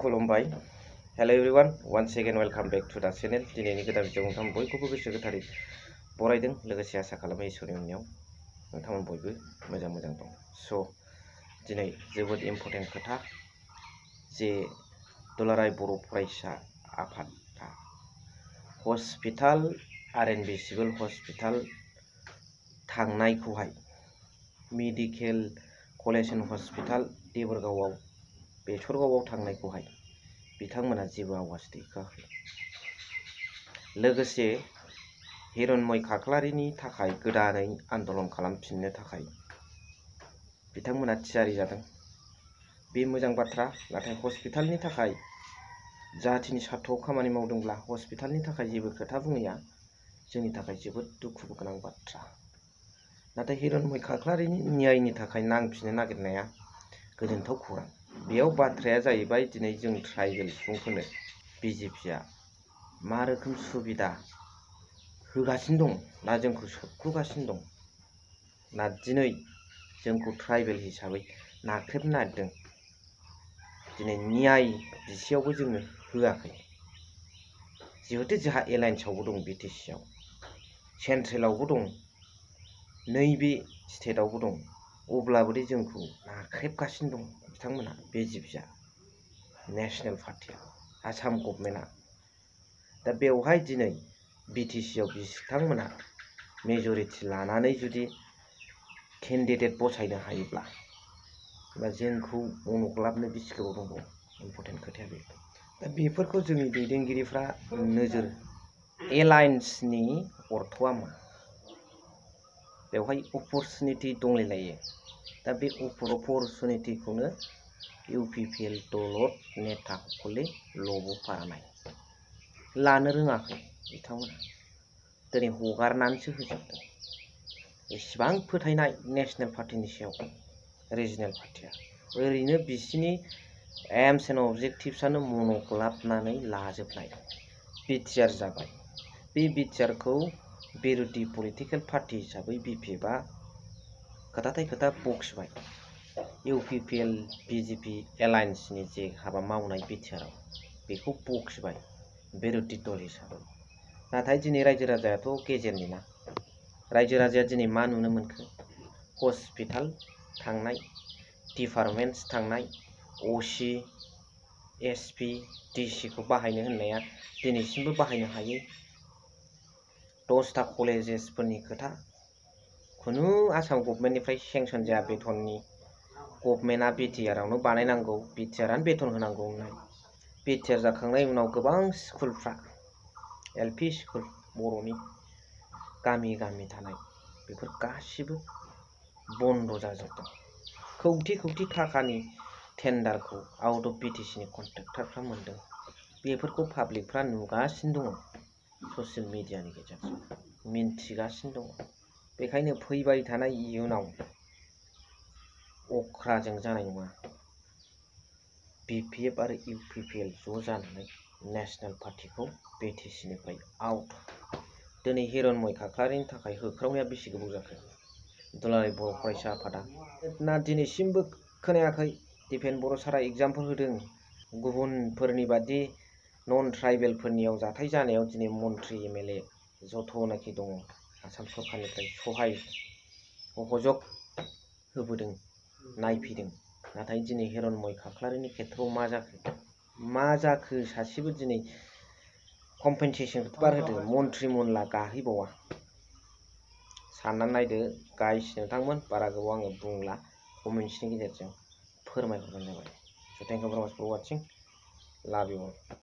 खुलुमबाय। Hello everyone, once again welcome back to the channel. दिनैनि गोदान भिडिअ नोंथांमोन बयखौबो गोसो गोथारै बरायदों, लोगोसे आसा खालामो इसोरनि अननायाव नोंथांमोन बयबो मोजां दं। स' दिनै जोबोद इम्पर्टेन्ट खोथा जे दुलाराय बर' फरायसा आफादा हस्पिटाल आरएनबि सिभिल हस्पिटाल थांनायखौहाय मेडिकेल कलेज एन्ड हस्पिटाल देबोरगावआव बेसरगावआव थांनायखौहाय बिथांमोना जेबो आवाज दैखाङाखै। लोगोसे हिरण्मय खाख्लारिनि थाखाय गोदानै आन्दलन खालामफिननो थाखाय बिथांमोना थियारि जादों। बे मोजां बाथ्रा, नाथाय हस्पिटालनि थाखाय जाथिनि सार्थआव खामानि मावदोंब्ला हस्पिटालनि थाखाय जेबो खोथा बुङैया जोंनि थाखाय जोबोद दुखु गोनां बाथ्रा। नाथाय हिरण्मय खाख्लारिनि न्यायनि थाखाय नांफिननो नागिरनाया गोजोनथाव खौरां। बेयाव बाथ्राया जाहैबाय दिनै जों ट्राइबेल सुबुंफोरनो बिजेपिआ मा रोखोम सुबिदा होगासिनो दं, ना जोंखौ सोबख'गासिनो दं, ना दिनै जोंखौ ट्राइबेल हिसाबै नाख्रेबनो नागिरदों। दिनै न्याय बिसेयावबो जोंनो होआखै। जिहेथु जोंहा एलायन्सआवबो दं, बिटिसिआव सेन्ट्रेलावबो दं, नैबे स्टेटआवबो दं, अब्लाबो दि जोंखौ नाख्रेबगासिनो दं बिथांमोना बिजेपिआ, नेशनेल पार्टिया, आसाम गभर्नमेन्टआ। दा बेवहाय दिनै बिटिसिआव बिथांमोना मेजरिटि लानानै जुदि केन्डिडेट बसायनो हायोब्ला बा जोंखौ मनग्लाबनो बेसे गोबाव दंबावो, इम्पर्टेन्ट खोथाया बे। दा बेफोरखौ जोंनि दैदेनगिरिफ्रा नोजोर, एलायन्सनि अर्थ'आ मा? बेवहाय अपरचुनिटि दंलायलायो। दा बे अपरचुनिटिखौनो इउपिपिएल दलद नेता हकले लब'फानाय लानो रोङाखै बिथांमोना। दिनै हगारनानैसो होजोबदों। एसेबां फोथायनाय नेशनेल पार्टिनि सायाव रिजनेल पार्टिया, ओरैनो बिसिनि एम्स एन्ड अबजेक्टिभ्सआनो मनग्लाबनानै लाजोबनाय। बिटिआर जाबाय। बे बिटिआरखौ बिरोधि पलिटिकेल पार्टि हिसाबै बिपिएफआ खोथाथाय खोथा बखिबाय। इउपिपिएल बिजेपि एलायन्सनि जे हाबा मावनाय बिटिआरआव बेखौ बखिबाय बिरोधि दल हिसाबै। नाथाय दिनै रायजो राजायाथ' गेजेरनि ना। रायजो राजाया दिनै मा नुनो मोनखो? हस्पिटाल थांनाय, डिपार्टमेन्टस थांनाय, असि, एसपि, डिसिखौ बाहायनो होननाया दिनैसिमबो बाहायनो हायै। 10टा कलेजेसफोरनि खोथा, खुनु आसाम गभर्नमेन्टनिफ्राय सेंसन जाया बेथननि। गभर्नमेन्टआ बिटिआरआवनो बानायनांगौ, बिटिआरआनो बेथन होनांगौ होननाय। बिटिआर जाखांनायनि उनाव गोबां स्कुलफ्रा, एलपि स्कुल बर'नि गामि गामि थानाय, बेफोर गासिबो बन्द' जाजोबदों। खौथि खौथि थाखानि टेन्डारखौ आउट अफ बिटिसिनि कन्ट्रेक्टरफ्रा मोनदों। बेफोरखौ पाब्लिकफ्रा नुगासिनो दङ, ससियेल मिडियानि गेजेरजों मिन्थिगासिनो दङ। बेखायनो फैबाय थानाय इयुनाव अख्राजों जानाय नङा। बिपिएफ आरो इउपिपिएल ज' जानानै नेशनेल पार्टिखौ बिटिसिनिफ्राय आउट। दिनै हिरण्मय खाख्लारिनि थाखाय होख्रावनाया बेसे गोबाव जाखो? दुलाराय बर' फरायसा आफादा ना दिनैसिमबो खोनायाखै? दिपेन बर' सारा एग्जामफोर होदों। गुबुनफोरनि बादि नन ट्राइबेलफोरनियाव जाथाय जानायाव दिनै मन्त्रि एमएलए जथ'नाखि दङ आसाम सरकारनिफ्राय सहाय सहयोग होबोदों, नायफैदों। नाथाय दिनै हिरण्मय खाख्लारिनि खेथ्रआव मा जाखो सासेबो दिनै कम्पेनसेसनखौ बारहोदो, मन्त्रि मनला गाहैबावा। साननानै नायदो गाइस नोंथांमोन, बारा गोबाव आङो बुंला, कमेन्ट्सनि गेजेरजों फोरमायहरबानो जाबाय। स' थेंक इउ भेरि माच फर वाचिं, लाभ इउ अल।